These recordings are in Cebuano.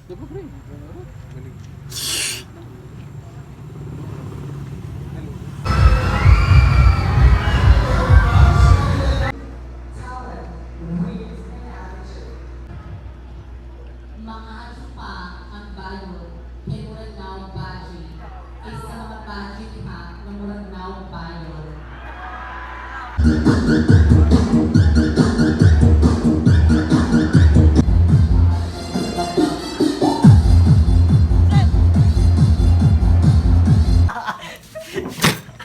Di ba, pre? Galing. Mga pa ang bayot kay murag naong baji. Kaysa mga baji pa na murag naong bayot.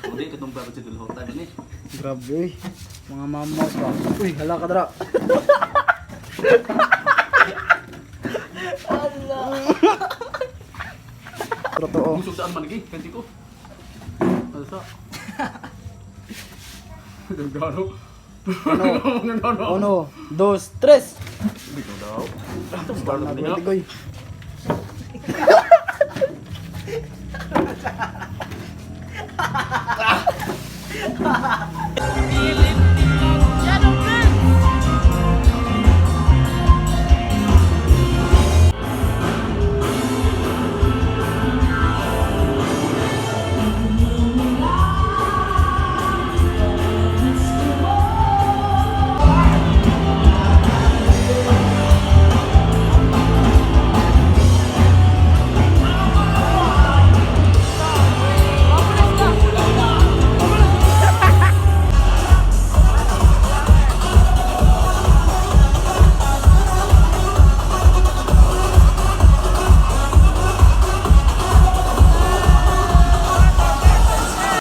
Hindi, katong para sa dulhotan ni. Grabe eh. Mga mamaw pa. Uy, hala ka dra. Totoo. Kung sugdaan man lagi, kanti ko. Ano sa? Gano. Ano? Uno, dos, tres. Hindi ko daw. Tumbar na niya. Tigoy.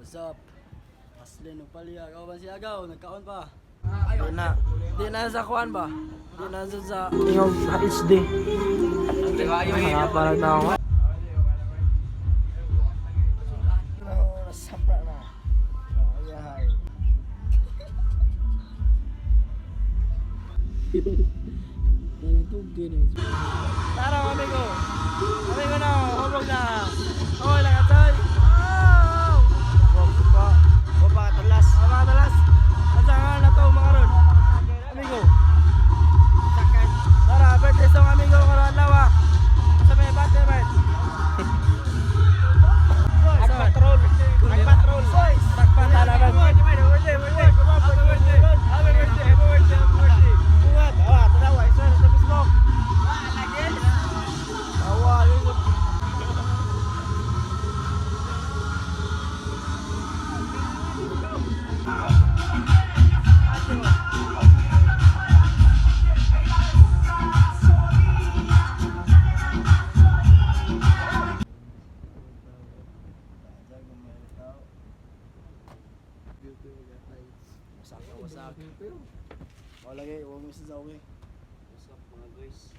What's up? Aslin og palya. Ikaw ba si Agaw? Nagkaon pa. Di na. Di na sa kuan ba? Di na sa Ingog HD. Harapan na ako. Nasapra na. Ayahay. Tara, amigo. Amigo na, hubog na. Oh, lang atoy. Oh! Wa pa. Wa pa katalas. Wa pa katalas. Asa nga na to mga ron? Amigo. Tara, birthday song amigo karon adlaw ah. Sa may bate man. Nagpatrol. Nagpatrol. Takpan talaban. Happy birthday. Happy birthday. Happy birthday. Happy birthday. Bungat. Ah, tanawa isa sa Facebook. Tawa, yun. Wasak na wasak. Wala kay, huwag mo sa okay. What's up mga guys?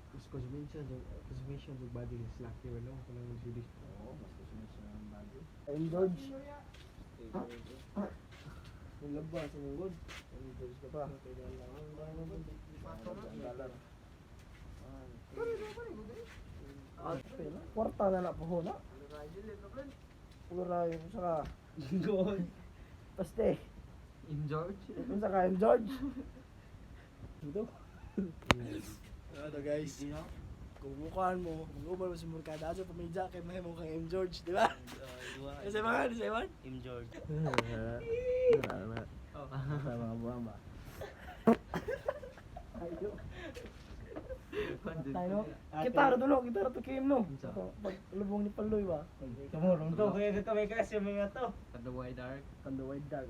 Mas consumption, consumption of body is lucky wala ko lang mag-sili. Oo, mas gusto siya ng body. I'm George. Yung laba sa mungod. I'm George ka pa. Kwarta na na po na. Pura yung sa ka. Paste. Im George? Yung sa ka, I'm George. Ito. Ano guys? Kung mukhaan mo, mag-uban mo sa murkada, asa pamidya kay mahimo kang M. George, di ba? Kasi mga, di ba? Im George. Sa mga buwang ba? Ayo. Tayo. Kita ra dulo, kita ra to kim no. Pag lubong ni Paloy ba? Tumurong to, kaya dito may kasi mga to. Kanduway dark. Kanduway dark.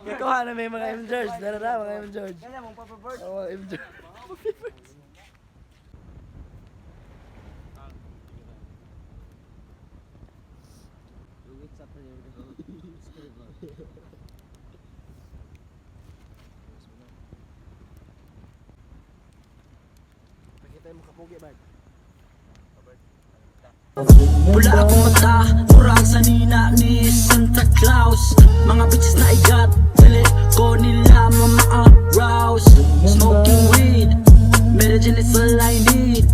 Kikuha na may mga M George, dara na mga M George. Kaya mong Papa Bird. Oo, M George. Pakita mo kapugi, Bart. Pula akong mata, murag sa nina ni Santa Claus. Mga bitches na igat, dili ko nila mama-arouse. Smoking weed, Mary Jane is all I need.